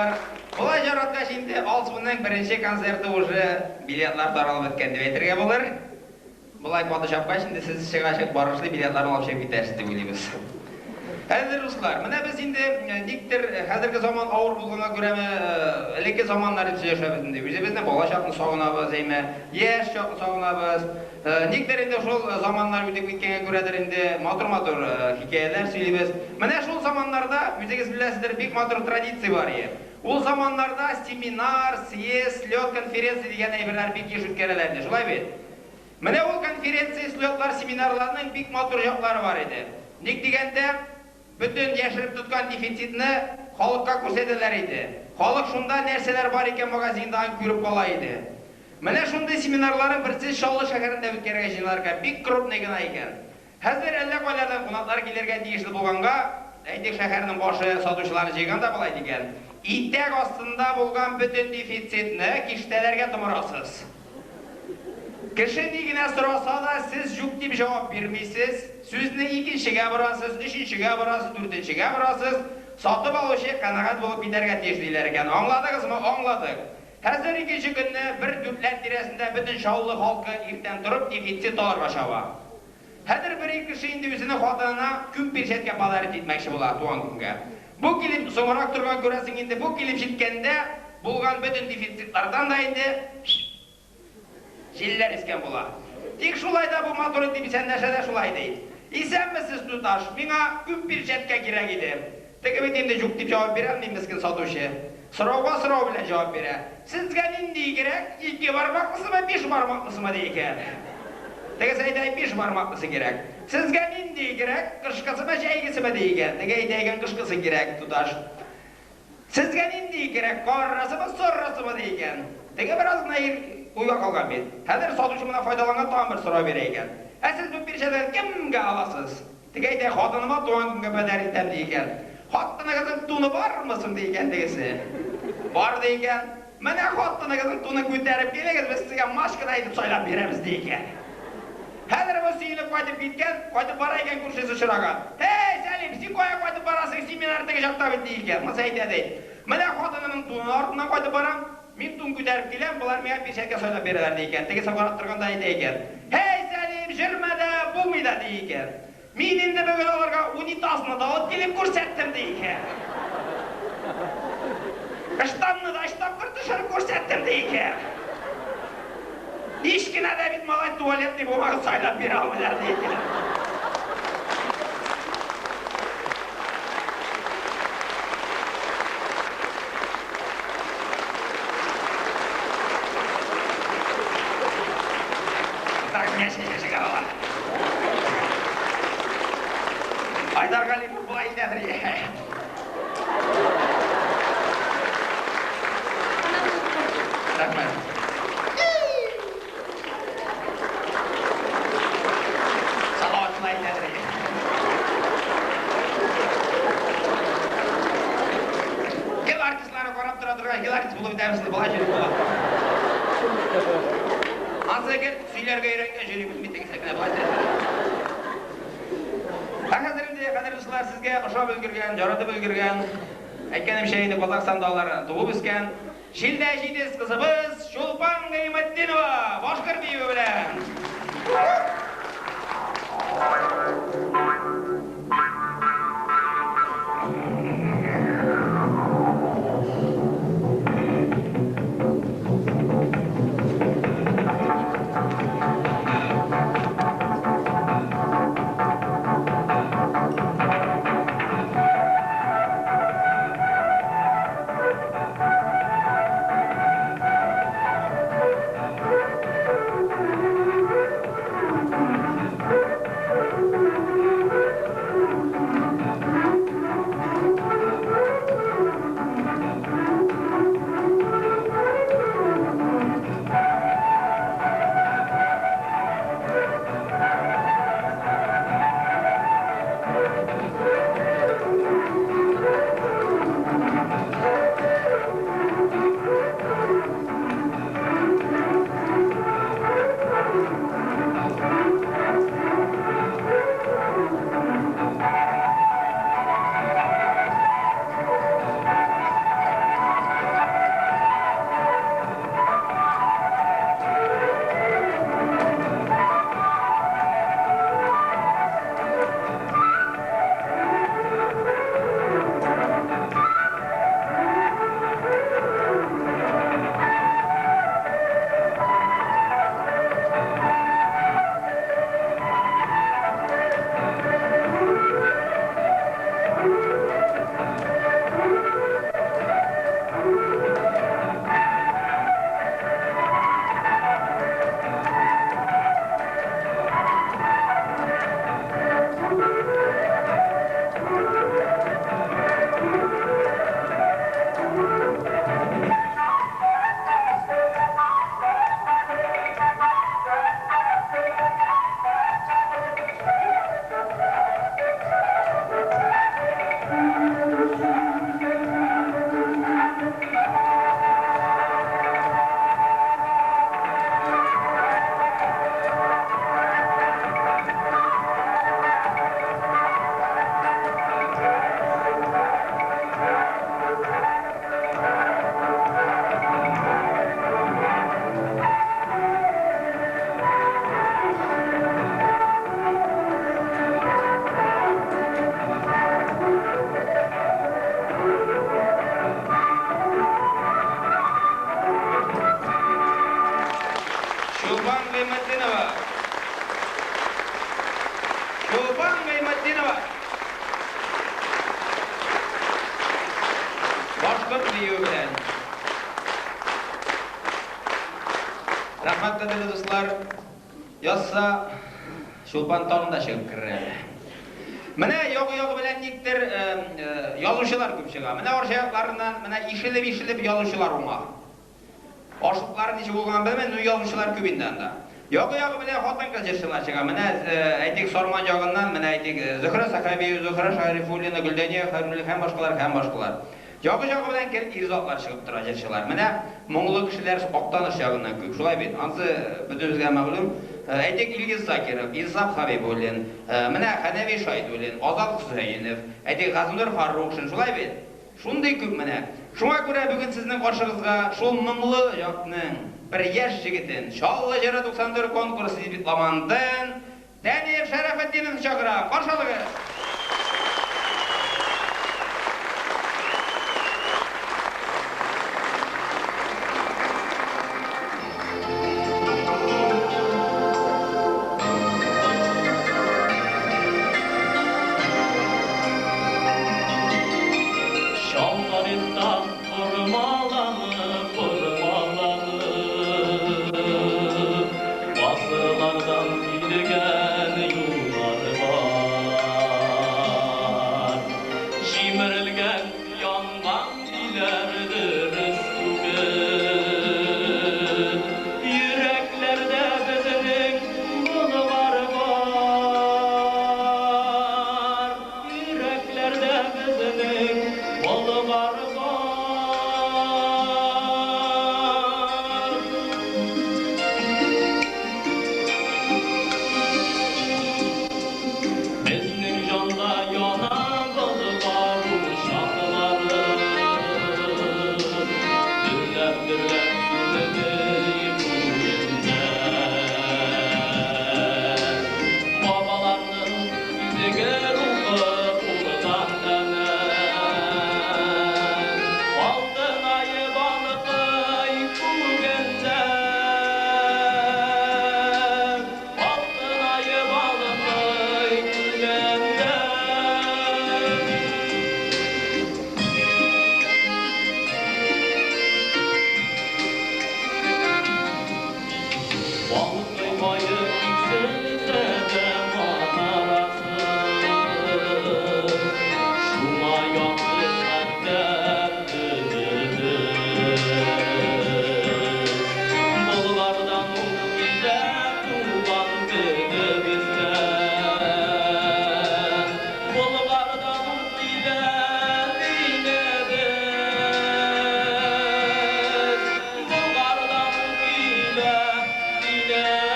дуслар, болай җараткач инде Алсуның беренче концерты уже билетлар таралып беткән дип әйтергә булыр. Болай каты чапкач инде сез чыга-чык барышлый билетларны алып чыгып китәрсез дип уйлыйбыз. Хәзер, дуслар, менә без инде никтер хәзерге заман авыр булганга күрәме, элекке заманнар дип сөйләшәбез инде. Үзебезнең бала чакны сагынабыз, әйме, яшь чакны сагынабыз. Никтер инде шул заманнар үтеп киткәнгә күрәдер инде матур-матур хикәяләр сөйлибез. Менә шул заманнарда, үзегез беләсездер, бик матур традиция бар ие. Ул заманнарда семинар, съезд, слет, конференция дигән әйберләр бик еш үткәрәләр иде, шулай бит? Менә ул конференция, слетлар, семинарларның бик матур яклары бар иде. Ник дигәндә, бөтен яшереп тоткан дефицитны халыкка күрсәтәләр иде. Халык шунда нәрсәләр бар икән магазинда аны күреп кала иде. Менә шундый семинарларның берсен Чаллы шәһәрендә үткәрергә җыеналар икән, бик крупный гына икән. Хәзер әллә кайлардан кунаклар килергә тиешле булганга, әйтик, шәһәрнең башы сатучыларны җыйган да болай дигән, Итәк астында булган бөтен дефицитны киштәләргә томырасыз. Кеше ни генә сораса да, сез җук дип җавап бирмисез, сүзне икенчегә борасыз, өченчегә борасыз, дүртенчегә борасыз, сатып алучы канәгать булып китәргә тиеш, диләр икән. Аңладыгызмы? Аңладык. Хәзер икенче көнне бер дүртләр тирәсендә бөтен Чаллы халкы иртән торып дефицит алырга чаба. Хәзер бер-ике кеше инде үзенең хатынына күн пирчәткә подарить итмәкче була туган көнгә. Бу килеп, соңрак торган күрәсең инде, бу килеп җиткәндә булган бөтен дефицитлардан да инде җилләр искән була. Тик шулай да бу матур итеп исәнләшә дә шулай ди. Исәнмесез, туташ, миңа күн пирчәткә кирәк иде. Теге бит инде җук дип җавап бирә алмый мескен сатучы. Сорауга сорау белән җавап бирә. Сезгә нинди кирәк, ике бармаклысымы, биш бармаклысымы, ди икән. Тегесе әйтә, биш бармаклысы кирәк. Сезгә нинди кирәк, кышкысымы, җәйгесеме, ди икән. Теге әйтә икән, кышкысы кирәк, туташ. Сезгә нинди кирәк, карасымы, соррысымы, ди икән. Теге бераз гына ир уйга калган бит. Хәзер сатучы моннан файдаланган тагын бер сорау бирә икән. Ә сез бу пирчәдән кемгә аласыз? Теге әйтә, хатыныма туган көнгә пәдәр итәм, ди икән. Хатыныгызның туны бармы соң, ди икән тегесе. Бар, ди икән. Менә хатыныгызның тунын күтәреп килегез, без сезгә машкада итеп сайлап бирәбез, ди икән. Хәзер бу сөенеп кайтып киткән, кайтып бара икән, күршесе очраган. Һәй, Сәлим, син кая кайтып барасың, семинар теге чакта бит, ди икән. Монысы әйтә, ди. Менә хатынымның туны артыннан кайтып барам. Мин тун күтәреп киләм, болар миңа пирчәткә сайлап бирәләр, ди икән. Тегесе карап торган да әйтә икән. Һәй, Сәлим, җөрмә дә, булмый да, ди икән. Мин инде бүген аларга унитазны да алып килеп күрсәттем, ди икән. Ыштанны да өч тапкыр төшереп күрсәттем, ди икән. Һич кенә дә бит, малай, туалетный бумага сайлап бирә алмыйлар, ди икән. Айдар Галимов болай итәдер. Рәхмәт. Салават шулай итәдер. Гел артистларны карап тора торган, гел артист булып бетәбез инде, болай йөреп була. Ансы гел сөйләргә өйрәнгән йөрибез бит, тегесе генә болай. Ә хәзер инде, кадерле дуслар, сезгә ошап өлгергән, яратып өлгергән, әйткәнемчә инде Казахстанда алар туып үскән, җилдә җитез кызыбыз Чулпан Гыйматдинова башкорт биюе белән. биюе белән. Рәхмәт, кадерле дуслар. Язса, Чулпан тагын да чыгып керер әле. Менә ягы-ягы белән никтер язучылар күп чыга. Менә Арча якларыннан менә ишелеп-ишелеп язучылар уңа. Ашлыклары ничек булганын белмим, ну язучылар күп инде анда. Ягы-ягы белән хатын-кыз җырчылар чыга. Менә, әйтик, Сарман ягыннан, менә әйтик, Зөһрә Сәхәбиева, Зөһрә Шәрифуллина, Гөлдәния Хәйруллина һәм башкалар, һәм башкалар. Ягы-ягы белән гел ир-затлар чыгып тора, җырчылар. Менә моңлы кешеләр Актаныш ягыннан күп, шулай бит? Ансы бөтенебезгә мәгълүм. Әйтик, Илгиз Закиров, Инсаф Хәбибуллин, менә Хәнәви Шайдуллин, Азат Хөсәенов, әйтик, Газинур Фаррукшин, шулай бит? Шундый күп менә. Шуңа күрә бүген сезнең каршыгызга шул моңлы якның бер яшь җегетен, Чаллы җыры 94 конкурсы дипломантын Дәниф Шәрәфетдиновны чакырам. Каршы алыгыз! Чал тарихта бормаланып, бормаланып, Гасырлардан килгән юллар бар. Җимерелгән, янган диләр, дөрес түгел. Йөрәкләрдә безнең Болгар бар. Йөрәкләрдә безнең Болгар бар. Безнең җанда яна Болгар учаклары. Дөрләп-дөрләп сүнми күңелдә. Бабаларның изге рухы булган әнә. Алтын ае балкый күгендә. Алтын ае балкый күгендә. Балкый ае киселсә дә манарасы, Шуңа якты мәктәп өнебез. Болгардан ук килә туган көнебездә. Болгардан ук килә динебез. Болгардан ук килә динебез.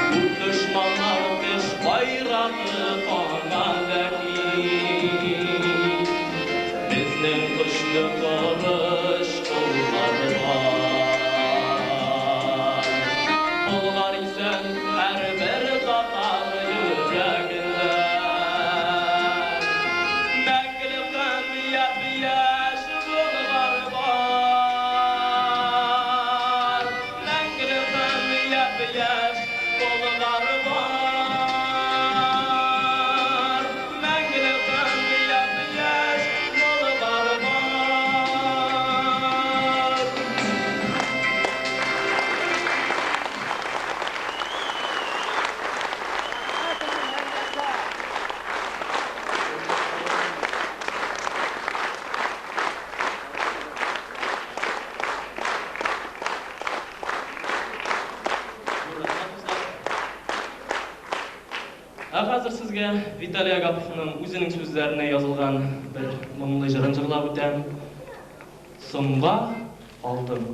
Күп дошманнар теш кайрады аңа, ләкин Безнең көчле корыч куллар бар. Болгар исән һәрбер татар йөрәгендә. Мәңгелек һәм япь-яшь Болгар бар. Мәңгелек һәм япь-яшь Болгар бар. Мәңгелек һәм япь-яшь Болгар бар. Рәхмәт, дуслар. Ә хәзер сезгә Виталий Агаповның үзенең сүзләренә язылган бер моңлы җырын җырлап үтәм. Соңга калдым.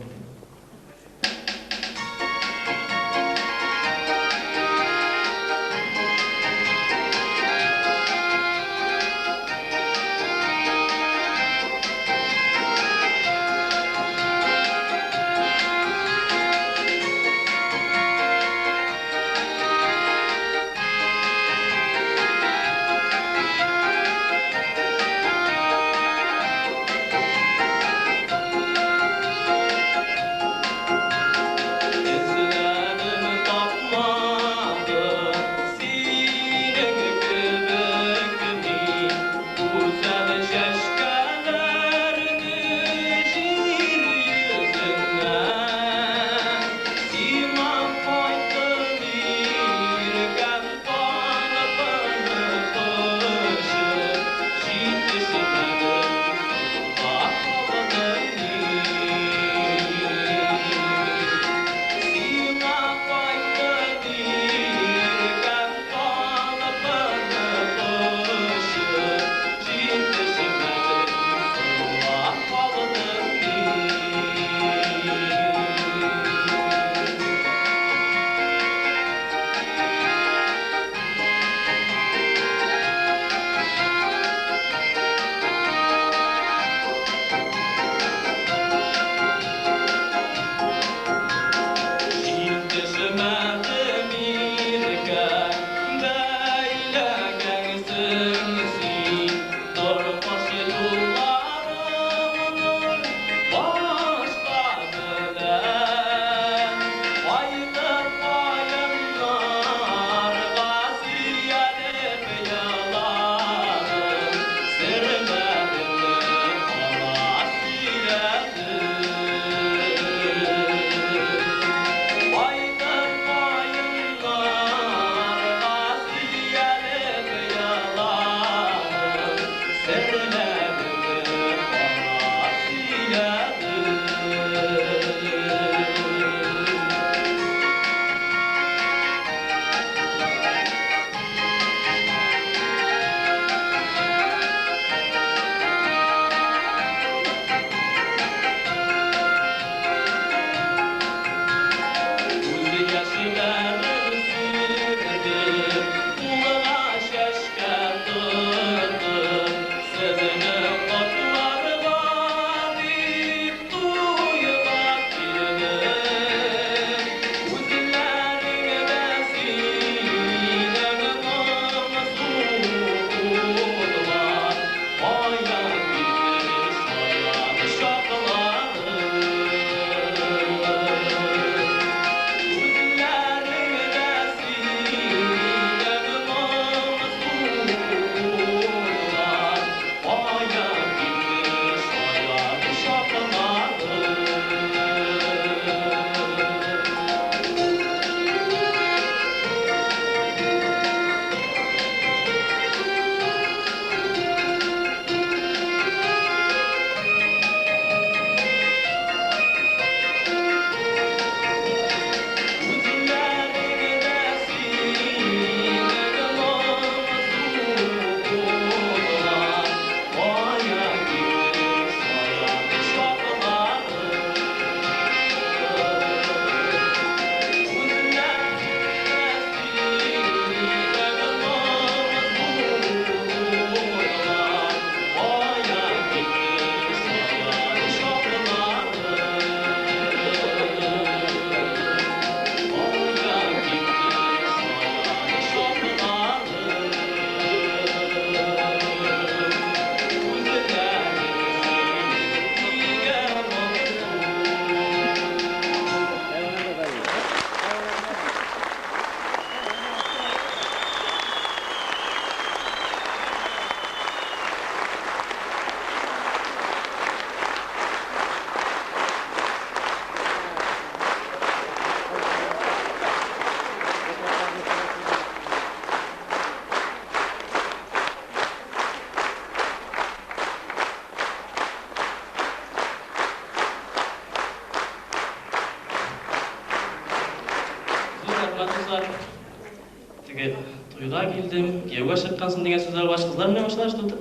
Дөньяга килдем, кияүгә чыккансың дигән сүзләр булгач, кызлар менә башлар что-то.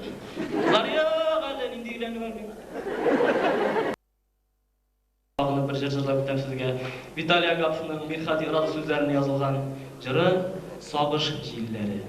Кызлар, юк әле, нинди өйләнү бар миңа. Сагынып бер җыр җырлап үтәм сезгә. Виталий Агаповның Мирхади Ирада сүзләренә язылган җыры Сагыш җилләре.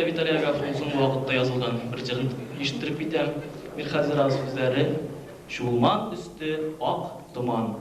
Виталий Агафовның соңгы вакытта язылган бер җырын ишеттереп китәм. Мирхади Разов сүзләре Чулман өсте ак томан.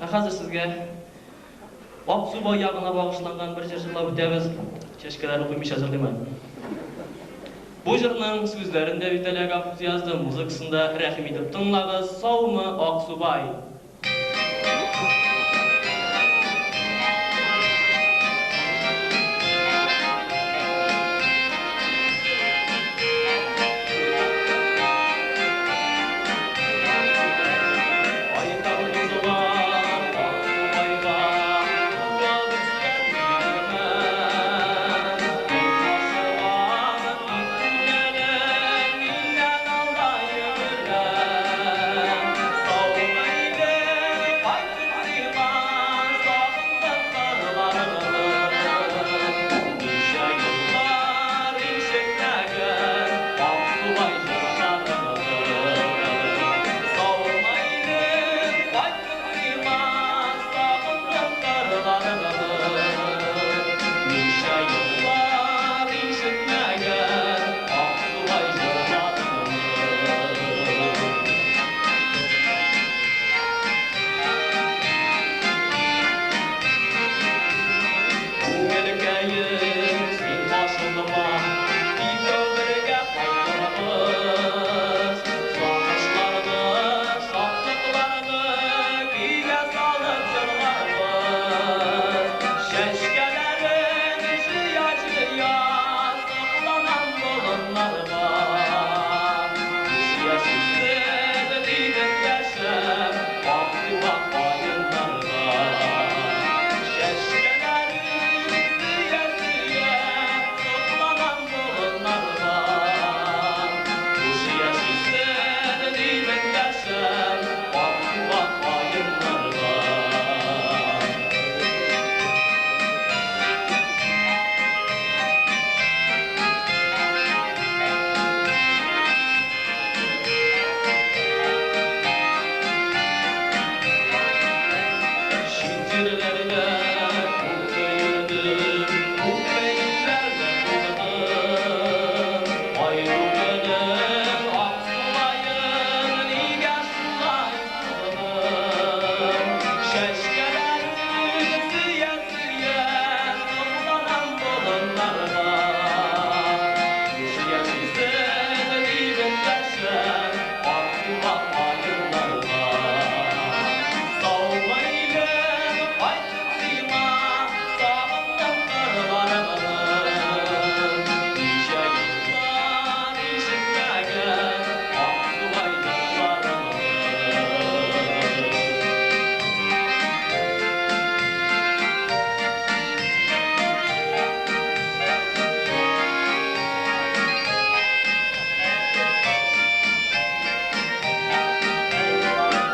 Ә хәзер сезгә Аксубай ягына багышланган бер җыр җырлап үтәбез. Чәчкәләрне куймыйча җырлыйм әле. Бу җырның сүзләрен дә Виталий Агапов язды, музыкасын да рәхим итеп тыңлагыз. Саумы, Аксубай! Җирләрдә күпме йөрдем, күпме илләрдә булдым. Айру көнем, Аксубаем, нигә шулай сагындым? Чәчкәләрен сөя-сөя, сокланам болыннарга. Хуш яшисең, дип эндәшәм Аксуба каеннарга. Саумы, илем, кайттым сиңа, сагындым кырларыңны. Ничә еллар ишетмәгән Аксубай җырларыңны.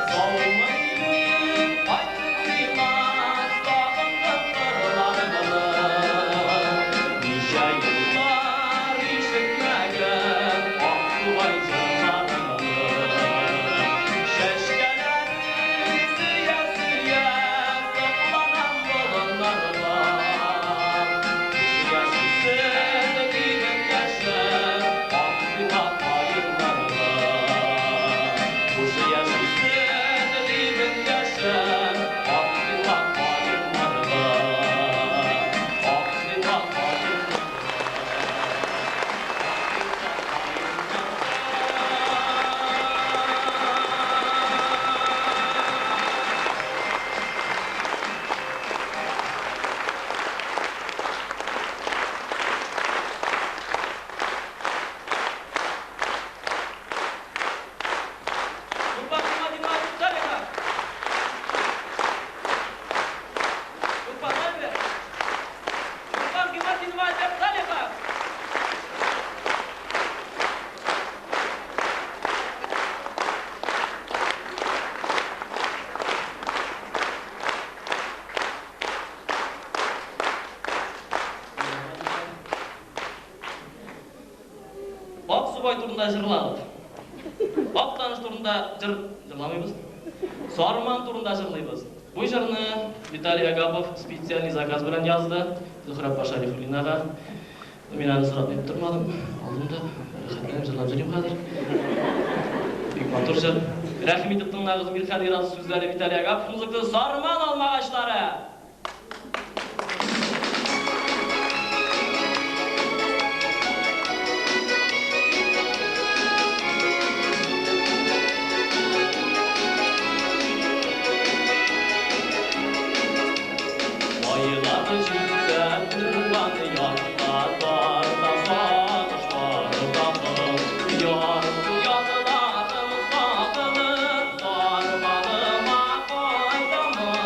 Саумы, илем, кайттым сиңа, сагындым кырларыңны. Ничә еллар ишетмәгән Аксубай җырларыңны. Чәчкәләрен сөя-сөя, сокланам болыннарга. Хуш яшисең, дип эндәшәм Аксуба каеннарга. Хуш яшисең, дип эндәшәм Аксуба каеннарга. Аксуба каеннарга. Группа Гимадина Виталика. Группа Альберт. Группа Гимадина Альберт Салихов. Аксубай турында җырладык. Актаныш турында җыр җырламыйбыз. Сарман турында җырлыйбыз. Бу җырны Виталий Агапов специальный заказ белән язды. Зөһрә апа Шәрифуллинага. Мин аны сорап нитеп тормадым. Алдым да, рәхәтләнеп җырлап йөрим хәзер. Бик матур җыр. Рәхим итеп тыңлагыз, Мирхәт Иразов сүзләре, Виталий Агапов музыкасы, Сарман алмагачлары. Айлар җитсә, туган якка тарта сагышлар тагын. Ярсу язларым сагынып, Сарманыма кайтамын.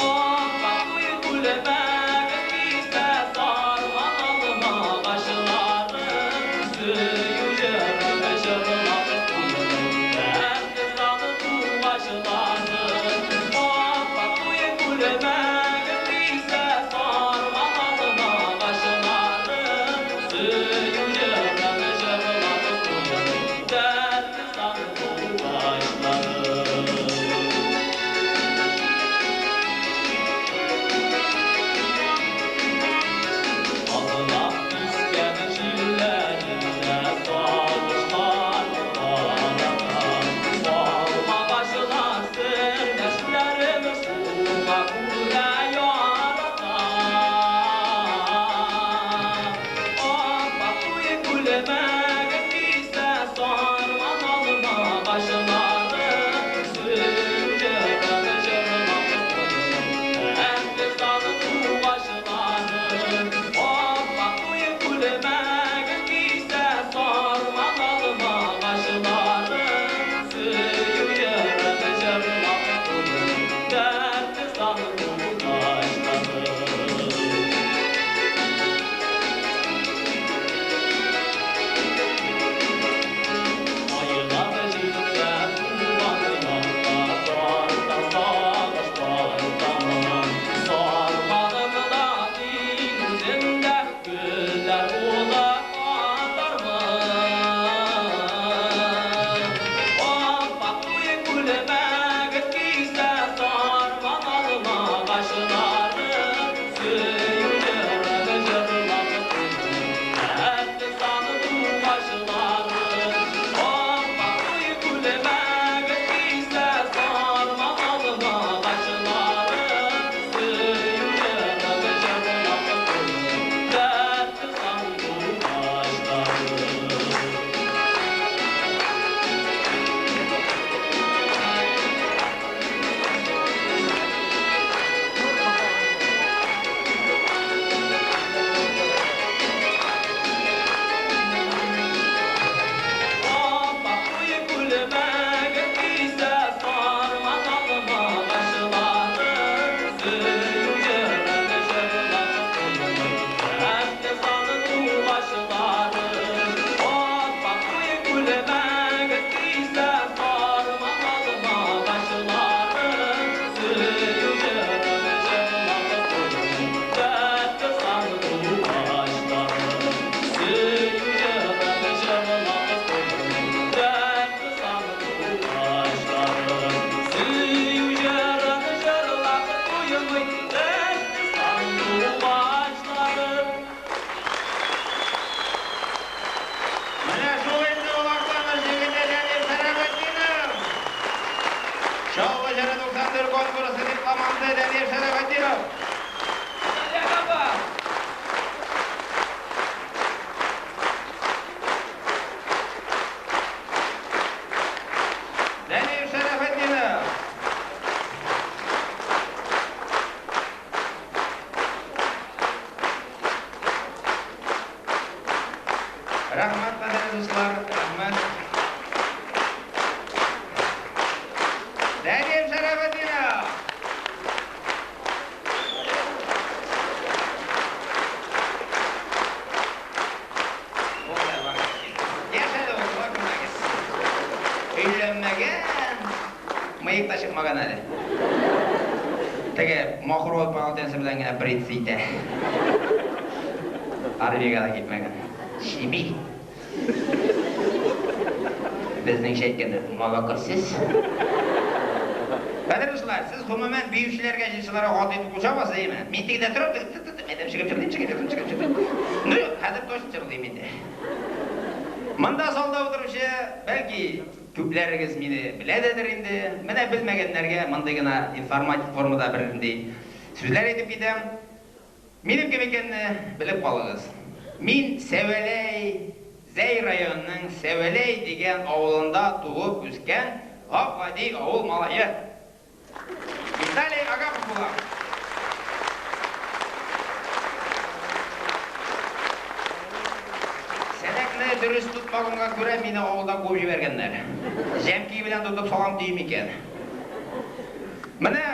Ап-ак күлмәк кисә Сарман алмагачлары. Сөю җырын җырлап уйный дәртле сандугачлары. Ап-ак күлмәк кисә 94 конкурсы дипломанты Дәниф Шәрәфетдинов. Дәниф Шәрәфетдинов. Рәхмәт, кадерле дуслар, рәхмәт. Дәниф Шәрәфетдинов. Яшәде ул, шулай күрмәгез. Өйләнмәгән, мыек та чыкмаган әле. Теге махровый полотенце белән генә бриться итә. Армиягә дә китмәгән. Чеби. Безнеңчә әйткәндә, молокосос. Кадерле дуслар, сез гомумән биючеләргә, җырчыларга каты итеп кул чабасыз, әйеме? Мин тегендә торам, теге тык-тык-тык, әйтәм, чыгып җырлыйм, чыгып җырлыйм, чыгып җырлыйм. Ну, хәзер точно җырлыйм инде. Монда залда утыручы, бәлки, күпләрегез мине беләдәдер инде. Менә белмәгәннәргә мондый гына информатив формада бернинди сүзләр әйтеп китәм. Минем кем икәнне белеп калыгыз. Мин Сәвәләй, Зәй районының Сәвәләй дигән авылында туып үскән гап-гади авыл малае. Виталий Агапов булам. Сәнәкне дөрес тотмаганга күрә мине авылдан куып җибәргәннәр. Җәмки белән тотып салам төйим икән. Менә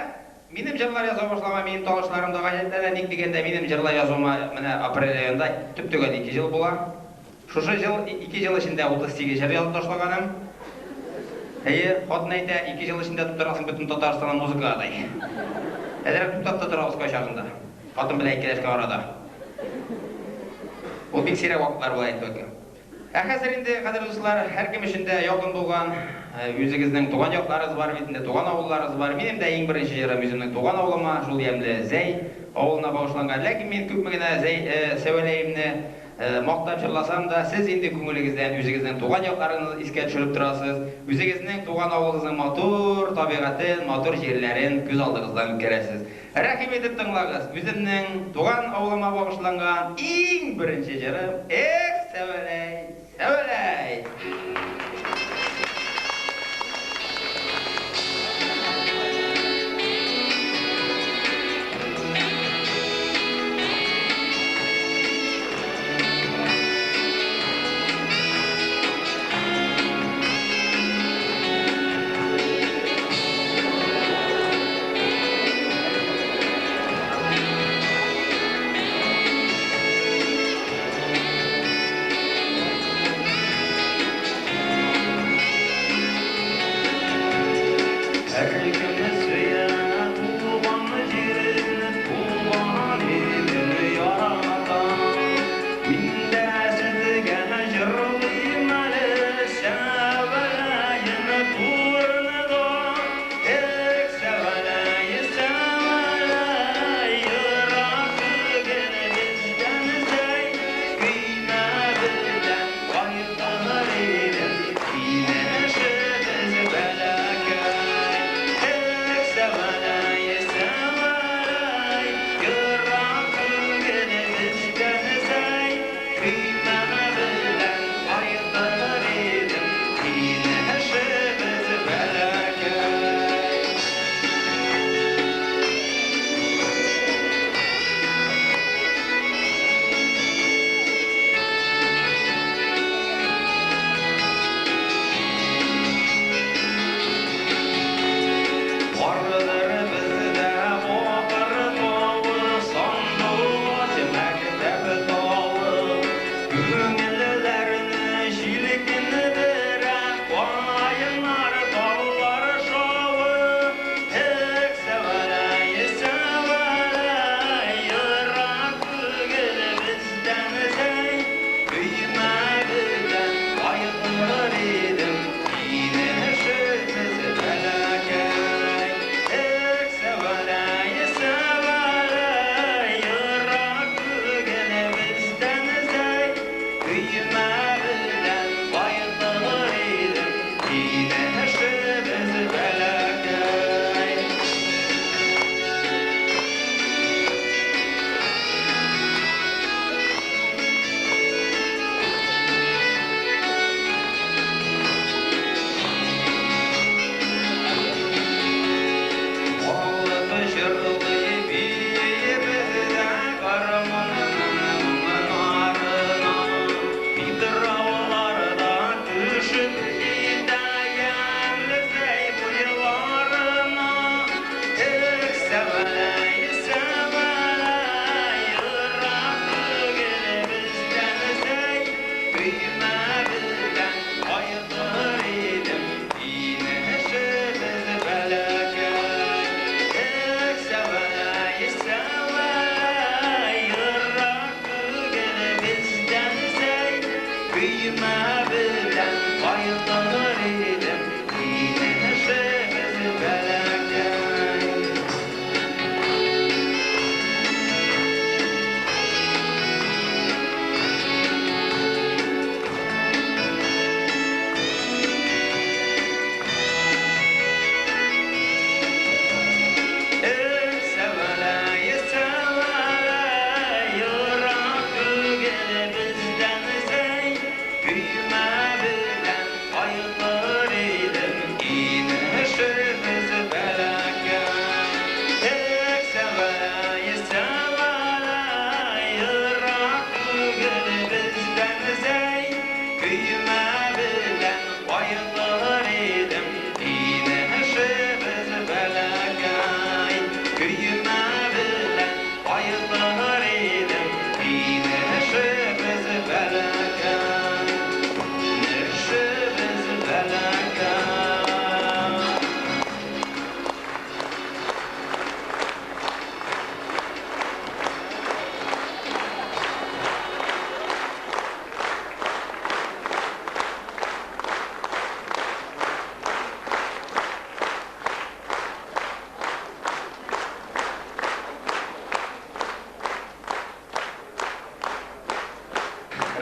Минем җырлар яза башлама, минем танышларым да гаҗәпләнә, ник дигәндә, минем җырлар язуыма менә апрель аенда төп-төгәл ике ел була. Шушы җыл, ике ел эчендә 38 җыр язып ташлаганым. Әйе, хатын әйтә, ике ел эчендә тутырасың бөтен Татарстанны музыкага, ди. Әзрәк туктап та торабыз кайчагында. Хатын белән әйткәләшкән арада. Ул бик сирәк вакытлар була инде только. Ә хәзер инде, кадерле дуслар, һәркем өчен дә якын булган, үзегезнең туган якларыгыз бар бит инде, туган авылларыгыз бар. Минем дә иң беренче җырым үземнең туган авылыма, шул ямьле Зәй авылына багышланган. Ләкин мин күпме генә Зәй Сәвәләемне мактап җырласам да, сез инде күңелегездән үзегезнең туган якларыгызны искә төшереп торасыз, үзегезнең туган авылыгызның матур табигатен, матур җирләрен күз алдыгыздан үткәрәсез. Рәхим итеп тыңлагыз, үземнең туган авылыма багышланган иң беренче җырым Эх, Сәвәләй, Сәвәләй!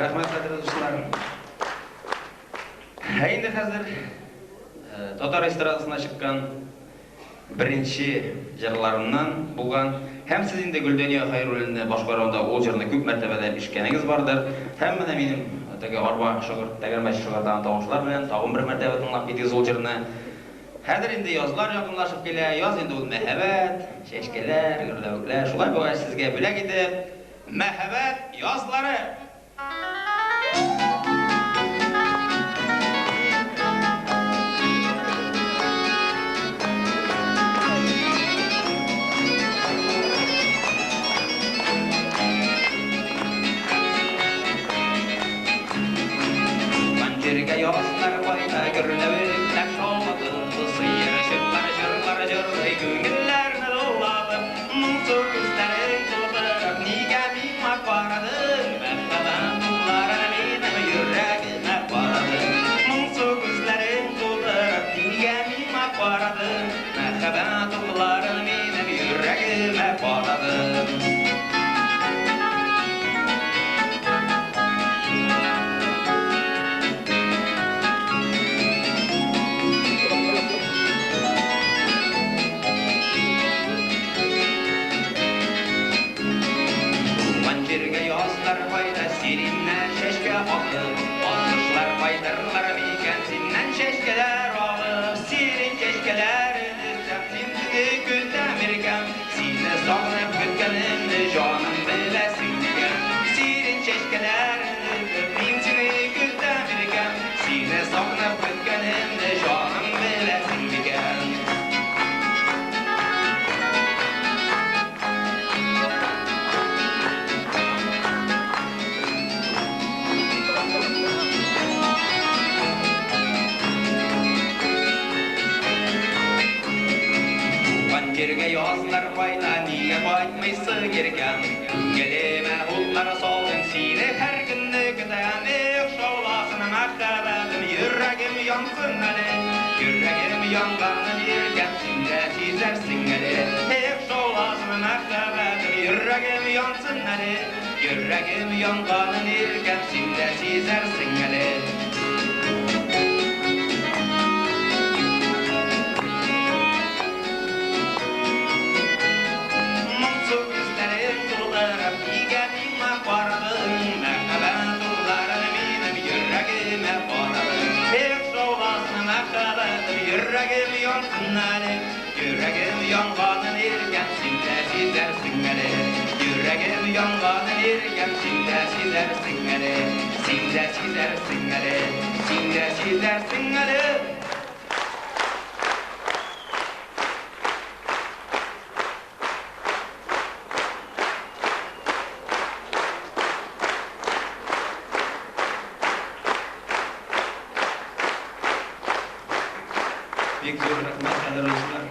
Рәхмәт, кадерле дуслар. Ә инде хәзер татар эстрадасына чыккан беренче җырларымнан булган һәм сез инде Гөлдания Хәйруллина башкаруында ул җырны күп мәртәбәләр ишеткәнегез бардыр. Һәм менә минем теге арба шыгыр, тәгәрмәч шыгырдаган тавышлар белән тагын бер мәртәбә тыңлап китегез ул җырны. Хәзер инде язлар якынлашып килә. Яз инде ул мәһабәт, чәчкәләр, гөрләвекләр. Шулай булгач, сезгә бүләк итеп, Мәһабәт язлары! Туган җиргә язлар кайта, гөрләвекләр шаулатып, сыерчыклар җырлар җырлый, күңелләрне дулатып. Моңсу күзләрең тутырып, нигә миңа карадың? Мәхәббәт утларын минем йөрәгемә кададың. Моңсу күзләрең тутырып, нигә миңа карадың? Мәхәббәт утларын минем йөрәгемә кададың. Туган җиргә язлар кайда, сириннән чәчкә атып, Аккошлар кайтырлар микән синнән чәчкәләр алып? Сирин чәчкәләрен өзсәм, син сине көтәм, иркәм, Сине сагынып көткәнемне, җаным, беләсең микән? Сирин чәчкәләрен өзеп, мин сине көтәм, иркәм, Сине сагынып көткәнемне, җаным, беләсең микән? Туган җиргә язлар кайта, нигә кайтмыйсың, иркәм? Күңелемә утлар салдың, сине һәр көнне көтәм. Эх, шауласын мәхәббәтем, йөрәгем янсын әле. Йөрәгем янганын, иркәм, син дә сизәрсең әле. Эх, шауласын мәхәббәтем, йөрәгем янсын әле. Йөрәгем янганын, иркәм, син дә сизәрсең әле. Моңсу күзләрең тутырып, нигә миңа карадың? Мәхәббәт утларын минем йөрәгемә кададың. Эх, шауласын мәхәббәтем, йөрәгем янсын әле. Йөрәгем янганын, иркәм, син дә сизәрсең әле. Йөрәгем янганын, иркәм, син дә сизәрсең әле. Син дә сизәрсең әле. Син дә сизәрсең әле. Бик зур рәхмәт, кадерле дуслар.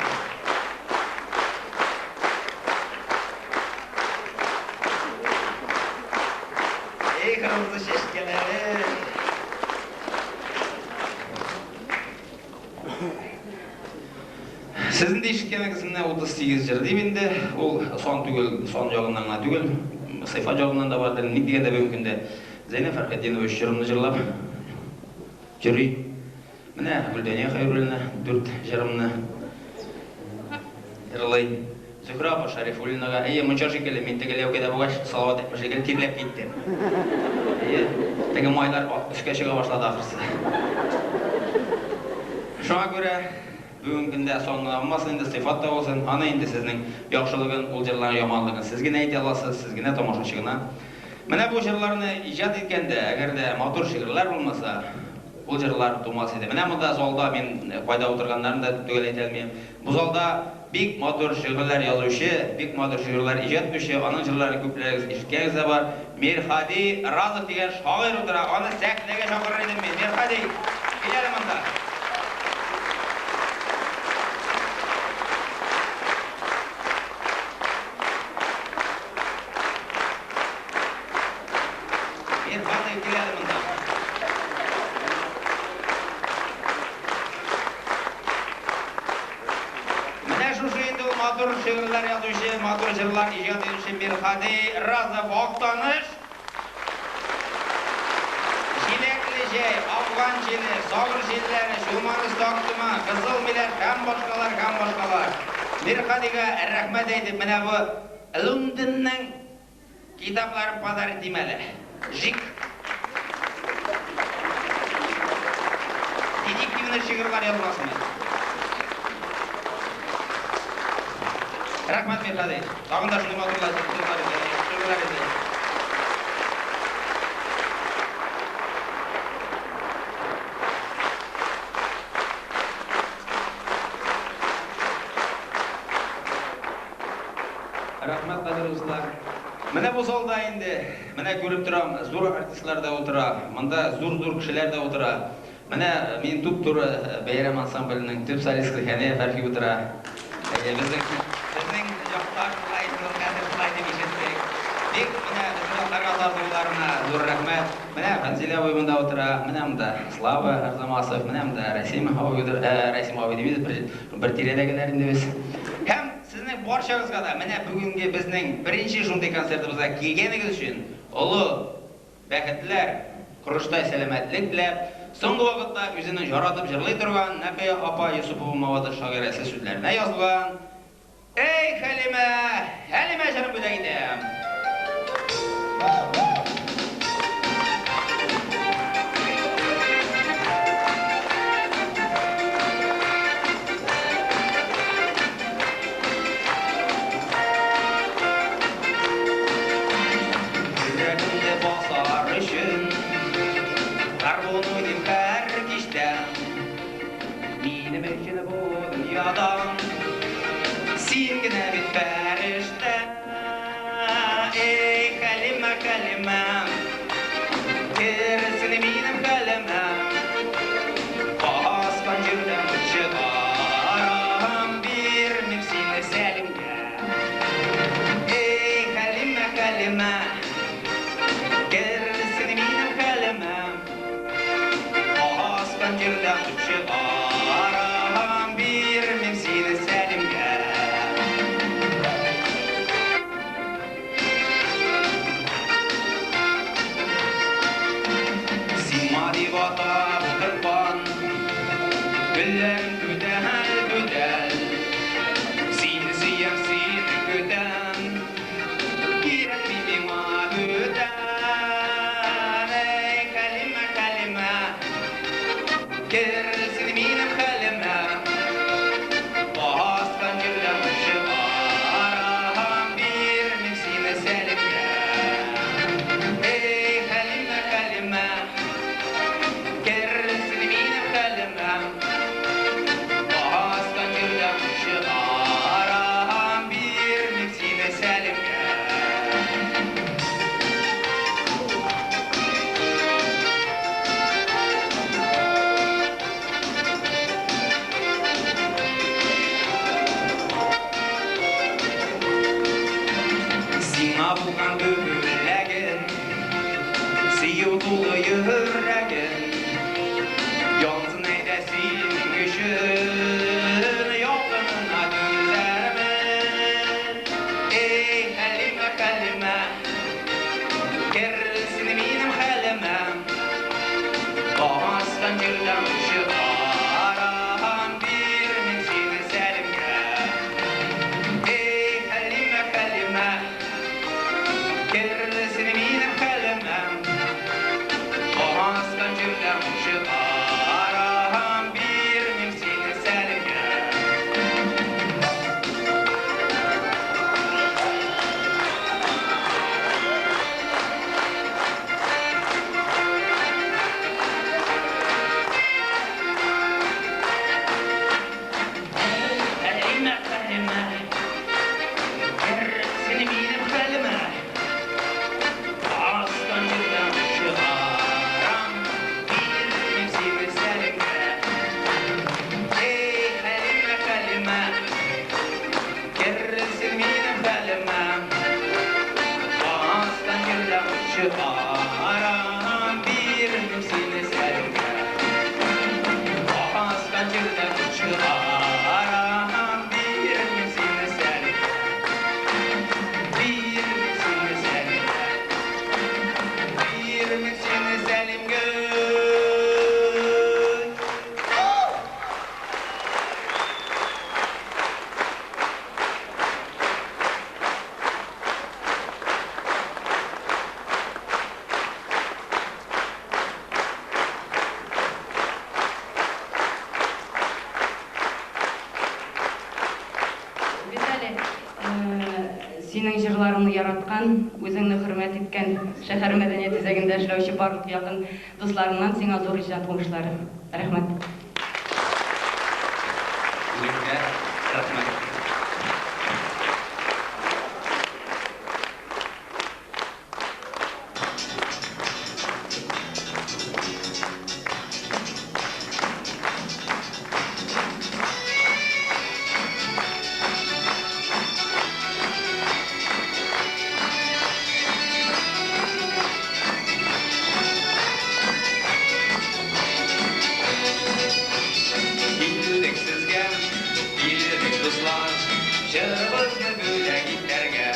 Эй, кырмызы чәчкәләре! Сез инде ишеткәнегез менә 38 җыр дип инде, ул сан түгел, сан ягыннан гына түгел, сыйфат ягыннан да бардыр. Ник дигәндә, бүгенге көндә Зәйнәб Фәрхетдинова өч җырымны җырлап йөри. Менә Гөлдания Хәйруллина дүрт җырымны җырлый. Зөһрә апа Шәрифуллинага, әйе, мунча шикелле, мин теге ләүкәдә булгач, Салават әйтмешли шикелле тирләп киттем. Әйе, теге майлар өскә чыга башлады ахрысы. Шуңа күрә бүгенге көндә сан гына булмасын инде, сыйфат та булсын. Аны инде сезнең яхшылыгын, ул җырларның яманлыгын сез генә әйтә аласыз, сез генә, тамашачы гына. Менә бу җырларны иҗат иткәндә, әгәр дә матур шигырьләр булмаса, ул җырлар тумас иде. Менә монда залда мин кайда утырганнарын да төгәл әйтә алмыйм. Бу залда бик матур шигырьләр язучы, бик матур шигырьләр иҗат итүче, аның җырларын күпләрегез ишеткәнегез дә бар, Мирһади Разов дигән шагыйрь утыра. Аны сәхнәгә чакырыр идем мин. Мирһади, кил әле монда. Мирһади, кил әле монда. Менә шушы инде ул матур шигырьләр язучы, матур җырлар иҗат итүче Мирһади Разов Актаныш. җәй, Афган җиле, Сагыш җилләре, Чулман өсте актыма, Кызыл миләш һәм башкалар, һәм башкалар. Мирһадига рәхмәт әйтеп, менә бу Лондонның китапларын подарить итим әле. Жик. Детективный шигырьләр язмасмы? Рәхмәт, Мирһади. Тагын да шундый матурлар шигырьләр иде. Рәхмәт, кадерле дуслар. Менә бу залда инде, менә күреп торам, зур артистлар да утыра, монда зур-зур кешеләр дә утыра. Менә мин туп-туры Бәйрәм ансамбленең төп солисткасы Хәния Фәрхи утыра. Әйе, безнең безнең якташ шулай инде ул хәзер шулай дип ишеттек. Бик менә безнең якларга тартылуларына зур рәхмәт. Менә Фәнзил абый монда утыра, менә монда Слава Арзамасов, менә монда Рәсим абый утыра, Рәсим абый димибез, бер, бер тирәдәгеләр инде без. Һәм сезнең барчагызга да менә бүгенге безнең беренче шундый концертыбызга килгәнегез өчен олы бәхетләр, корычтай сәламәтлек теләп, соңгы вакытта үзенең яратып җырлый торган Нәкыя апа Йосыпова Маватыш шагыйрәсе сүзләренә язылган Эй, Хәлимә, Хәлимә җырын бүләк итәм. Йөрәгемне басар өчен Гармун уйныйм һәр кичтә. Минем өчен бу дөньяда Син генә бит фәрештә. Эй, Хәлимә, Хәлимә, керсен минем хәлемә. Баскан җирдән чыгарам, бирмим сине Сәлимгә. Эй, Хәлимә, Хәлимә, керсен минем хәлемә. Баскан җирдән чыгарам, бирмим сине Сәлимгә. Сиңа дип атап утырган гөлләрем түтәл, түтәл. Сине сөям, сине көтәм, кирәкми миңа бүтән. Эй, Хәлимә, Хәлимә, керсен минем хәлемә. Баскан җирдән чыгарам, бирмим сине Сәлимгә. Эй, Хәлимә, Хәлимә, керсен минем хәлемә. Баскан җирдән чыгарам, бирмим сине Сәлимгә. Сиңа булган бүләгем, сөю тулы йөрәгем. Янсын әйдә синең өчен, ялкынына түзәрмен. Эй, Хәлимә, Хәлимә, керсен минем хәлемә. Баскан җирдән чыгарам, бирмим сине Сәлимгә. Эй, Хәлимә, Хәлимә, керсен минем хәлемә. Баскан җирдән чыгарам, бирмим сине Сәлимгә. Хәлимә, Хәлимә, керсен минем хәлемә. Баскан җирдән чыгарам, бирмим сине Сәлимгә. Эй, Хәлимә, Хәлимә, керсен минем хәлемә. Баскан җирдән чыгарам, бирмим сине Сәлимгә. Баскан җирдән чыгарам, бирмим сине Сәлимгә. Бирмим сине Сәлимгә. Бирмим сине Сәлимгә. әле синең җырларыңны яраткан, үзеңне хөрмәт иткән шәһәр мәдәният үзәгендә эшләүче барлык якын дусларыңнан сиңа зур иҗат уңышлары. Рәхмәт. Үзегезгә рәхмәт. Килдек сезгә, килдек, дуслар, җырыбызны бүләк итәргә.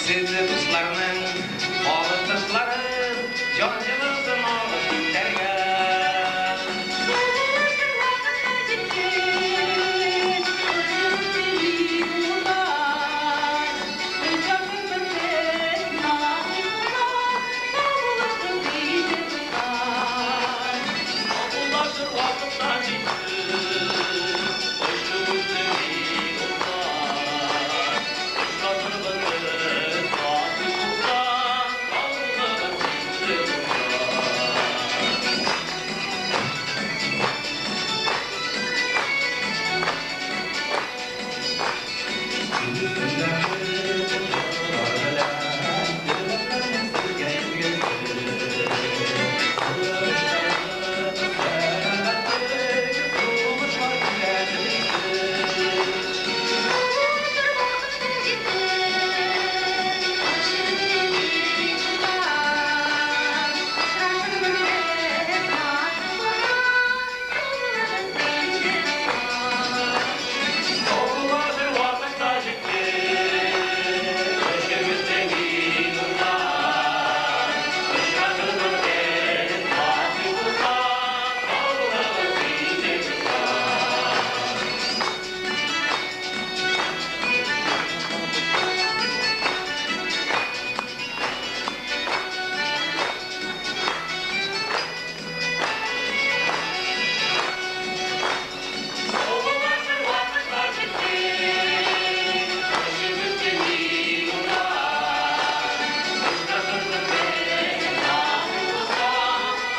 Сезне дусларның алкышларын, җан җылысын алып китәргә. Саубуллашыр вакыт та җитте, Очып минутлар. Очрашырбыз без, насыйп булса, Саубуллашып инде, дуслар. Саубуллашыр вакыт та җитте, Очып үтте минутлар. Очрашырбыз без, насыйп булса, Сау булыгыз инде, дуслар. Җырлар белән, теләкләрне сезгә изгесе. Тырышлыгыз, сәламәтлек, уңышлар теләдек. Саубуллашыр вакыт та җитте, Очып үтте минутлар. Очрашырбыз без, насыйп булса, Сау булыгыз инде, дуслар. Саубуллашыр вакыт та җитте, Очып үтте минутлар. Очрашырбыз без, насыйп булса, Сау булыгыз инде, дуслар. Саубуллашыр вакыт та җитте, Очып үтте минутлар. Очрашырбыз без, насыйп булса,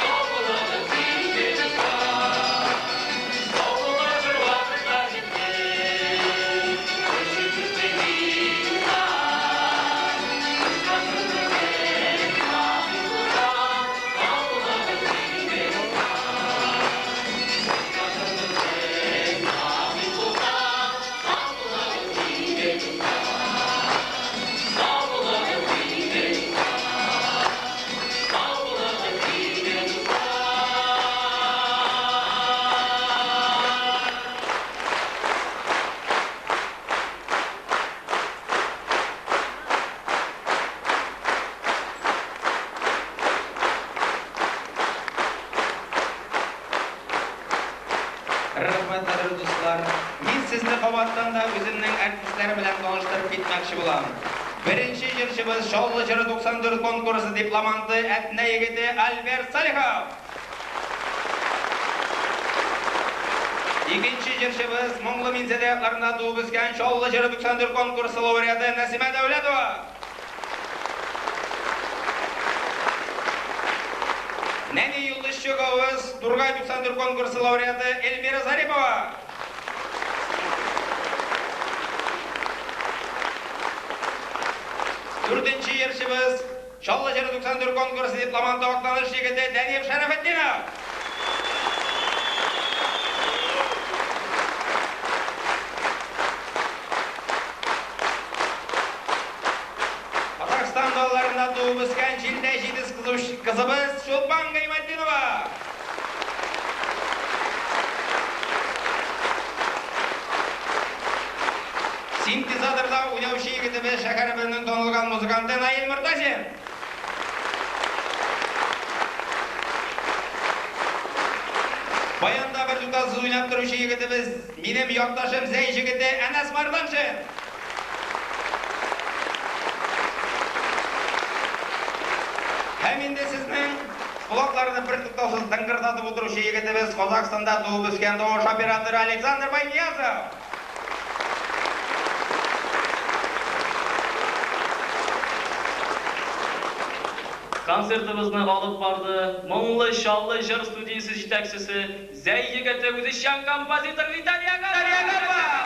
Сау булыгыз инде, дуслар. Саубуллашыр вакыт та җитте, Очып үтте минутлар. Очрашырбыз без, насыйп булса, Сау булыгыз инде, дуслар. Очрашырбыз без, насыйп булса, Сау булыгыз инде, дуслар. Сау булыгыз инде, дуслар. Сау булыгыз инде, дуслар. Рәхмәт, кадерле дуслар. Мин сезне кабаттан да үземнең артистлар белән таныштырып китмәкче булам. Беренче җырчыбыз Чаллы җыры 94 конкурсы дипломанты Әтнә егете Альберт Салихов. Икенче җырчыбыз Моңлы Минзәлә якларында туып үскән Чаллы җыры 94 конкурсы лауреаты Нәсимә Дәүләтова. Нәни йолдызчыгыбыз Тургай 94 конкурсы лауреаты Эльмира Зарипова. Дүртенче җырчыбыз Чаллы җыры 94 конкурсы дипломанты Актаныш егете Дәниф Шәрәфетдинов. Казахстан далаларында туып үскән җилдәй җитез кызыбыз Чулпан Гыйматдинова. Синтезаторда уйнаучы егетебез шәһәребезнең танылган музыканты Наил Мортазин. Баянда бертуктаусыз уйнап торучы егетебез минем якташым Зәй егете Әнәс Мәрданшин. Һәм инде сезнең колакларны бертуктаусыз дыңгырдатып утыручы егетебез Казахстанда туып үскән тавыш операторы Александр Байниязов. Концертыбызны алып барды Моңлы Чаллы җыр студиясе җитәкчесе, Зәй егете, үзешчән композитор Виталий Агапов!